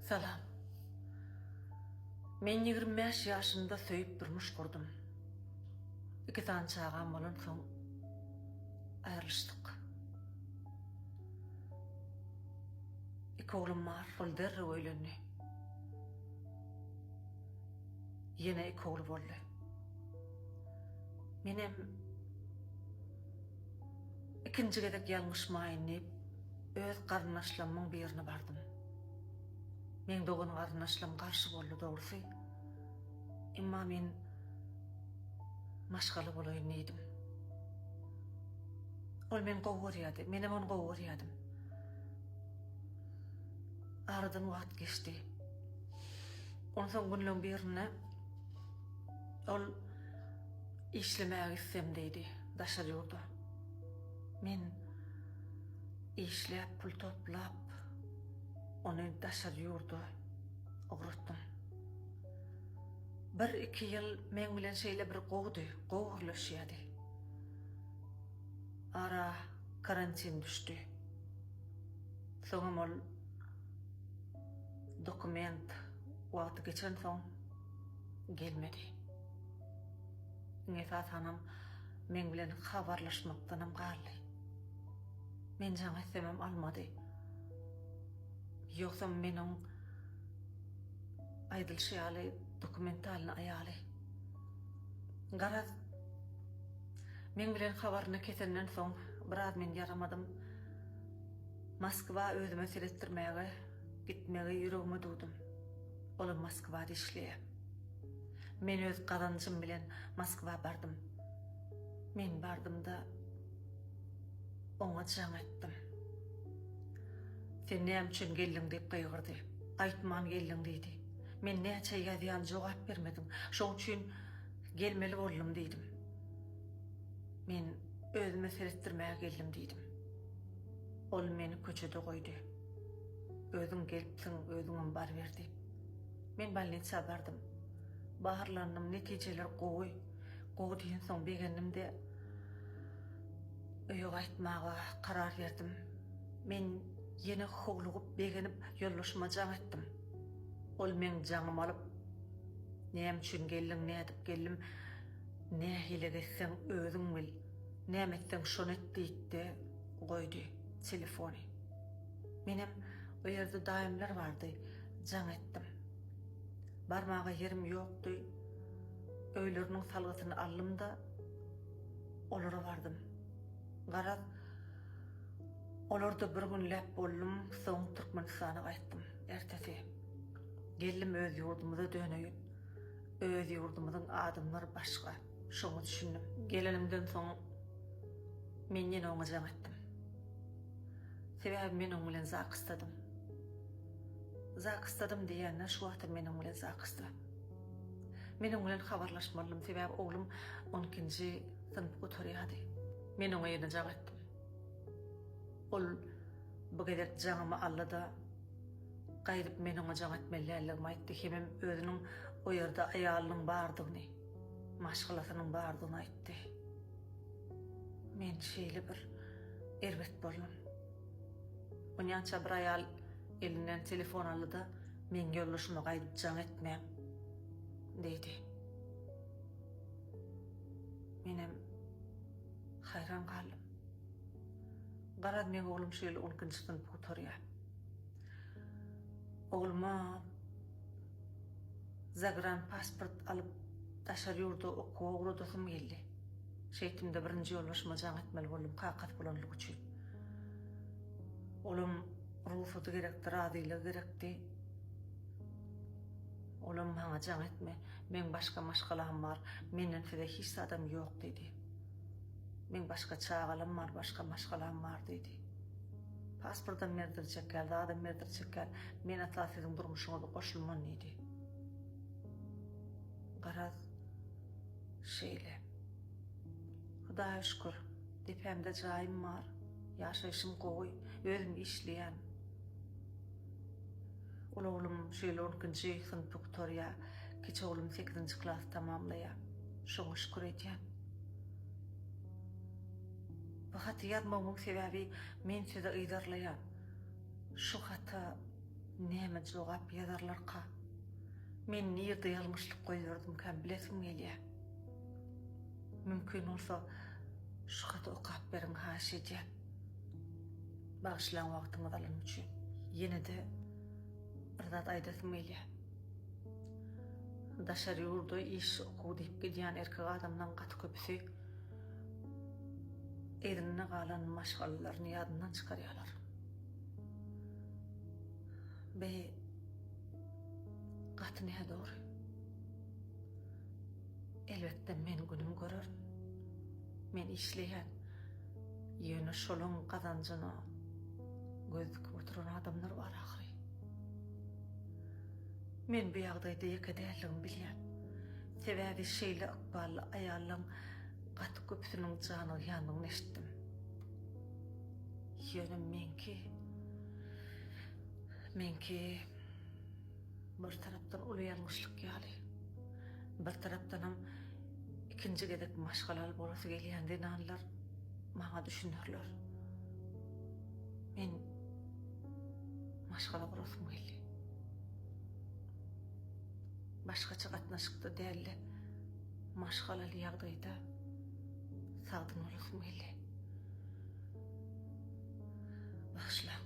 Salam. Men 25 ýaşymda söýüp durmuş gurdum. Iki sany çagam bolansoň aýrylyşdyk. Iki oglum bar, ol derrew öýlendi. Ýene iki ogly boldy. Menem ikinji gezek ýalňyşmaýyn diýip, öz garyndaşlarymyň birine bardym. Meň dogan garyndaşlarym garşy boldy dogrusy. Emma men maşgala bolaýyn diýdim. Ol meni gowy görýärdi, menem ony gowy görýärdim. Aradan wagt geçdi. Onsoň günleň birinde ol işlemäge gitsem diýdi, daşary ýurda. Men işläp pul toplap, ony daşary ýurda ugratdym. Bir-iki ýyl meň bilen şeýle bir gowudy, gowy gürleşýärdi. Ara karantin düşdi. Soňam ol dokument wagty geçensoň gelmedi. Iň esasanam meň bilen habarlaşmakdanam galdy. Men jaň etsemem almady. Ýogsam men oň aýdylyşy ýaly dokumentalny aýaly. Garaz, meň bilen habaryny kesenden soň biraz men ýaramadym. Moskwa özüme seretdirmäge gitmegi ýüregime düwdüm. Olam Moskwada işleýär. Men öz gazanjym bilen Moskwa bardym. Men bardym-da, oňa jaň etdim. Sen näme üçin geldiň diýip gygyrdy. Aýtman geldiň diýdi. Men näçe ýazýan jogap bermediň. Şoň üçin gelmeli boldum diýdim. Men özüme seretdirmäge geldim diýdim. Ol meni köçede goýdy. Özüň gelipsiň, özüňem baryber diýip. Men bolnisa bardym. Barlandym, netijeler gowy. Gowy diýensoň begendim-de, öýe gaýtmaga karar berdim. Men ýene howlugyp, begenip ýoldaşyma jaň etdim. Ol meň jaňymy alyp, Näme üçin geldiň, nädip geldim, nähili gezseň özüň bil, näme etseň şony et diýdi-de, goýdy telefony. Menem o ýerde daýymlar bardy, jaň etdim. Barmaga ýerim ýokdy. Öýleriniň salgysyny aldym-da, olara bardym. Garaz, olarda bir günläp boldum, soň Türkmenistana gaýtdym. Ertesi geldim öz ýurdumyza döneýin. Öz ýurdumyzyň adamlary başga, şoňa düşündim. Gelenimden soň men ýene oňa jaň etdim. Sebäbi men oň bilen zakysdadym. Zakysdadym diýýände şu wagtam men oň bilen zakysda. Men oň bilen habarlaşmalydym, sebäbi oglum on ikinji synpy gutarýardy. Men oňa ýene jaň etdim. Ol bu gezek jaňymy aldy-da, gaýdyp men oňa jaň etmeli däldigimi aýtdy hemem özüniň o ýerde aýalynyň bardygyny, maşgalasynyň bardygyny aýtdy. Men şeýle bir erbet boldum. Onýança bir aýal elinden telefon aldy-da, Meň ýoldaşyma gaýdyp jaň etmäň! diýdi. Menem haýran galdym. Garaz, meň oglum şu ýyl on ikinji synpy gutarýar. Ogluma zagran pasport alyp, daşary ýurda okuwa ugradasym geldi. Şeýtdim-de birinji ýoldaşyma jaň etmeli boldum, kakasy bolanlygy üçin. Olam rugsady gerekdi, razylygy gerekdi. Olam maňa jaň etme, meň başga maşgalam bar, menden size hiç zadam ýok diýdi. Meň başga çagalam bar, başga maşgalam bar diýdi. Pasportam berdirjek däl, zadam berdirjek däl, men asla siziň durmuşyňyza goşulman diýdi. Garaz, şeýle. Hudaýa şükür, depämde jaýym bar, ýaşaýşym gowy, özüm işleýän. Uly oglum şu ýyl on ikinji synpy gutarýar, kiçi oglum sekizinji klasy tamamlaýar. Şoňa şükür edýän. Bu haty ýazmagymyň sebäbi men sizi yzarlaýan. Şu hata. Näme jogap ýazarlarka? Men nirde ýalňyşlyk goýberdimkäm bilesim gelýär. Mümkin bolsa şu haty okap beriň haýyş edýän. Bagyşlaň wagtyňyzy alanym üçin. Ýene-de bir zat aýdasym gelýär. Daşary ýurda iş, okuw diýip gidýän erkek adamlaň gaty köpüsi yzynda galan maşgalalaryny ýadyndan çykarýarlar. Be gaty nädogry. Elbetde men günüm görerin. Men işleýän. Ýöne şolaň gazanjyna göz dikip oturan adamlar bar ahyry. Men bu ýagdaýda ýeke däldigimi bilýän. Sebäbi şeýle ykbally aýallaň gaty köpüsiniň janygýandygyny eşitdim. Ýöne meňki, meňki bir tarapdan uly ýalňyşlyk ýaly. Bir tarapdanam ikinji gezek maşgalaly bolasy gelýän zenanlar maňa düşünerler. Men maşgala gurasym geldi. Başgaça gatnaşykda däl-de, maşgalaly ýagdaýda sagdyn bolasym geldi. Bagyşlaň.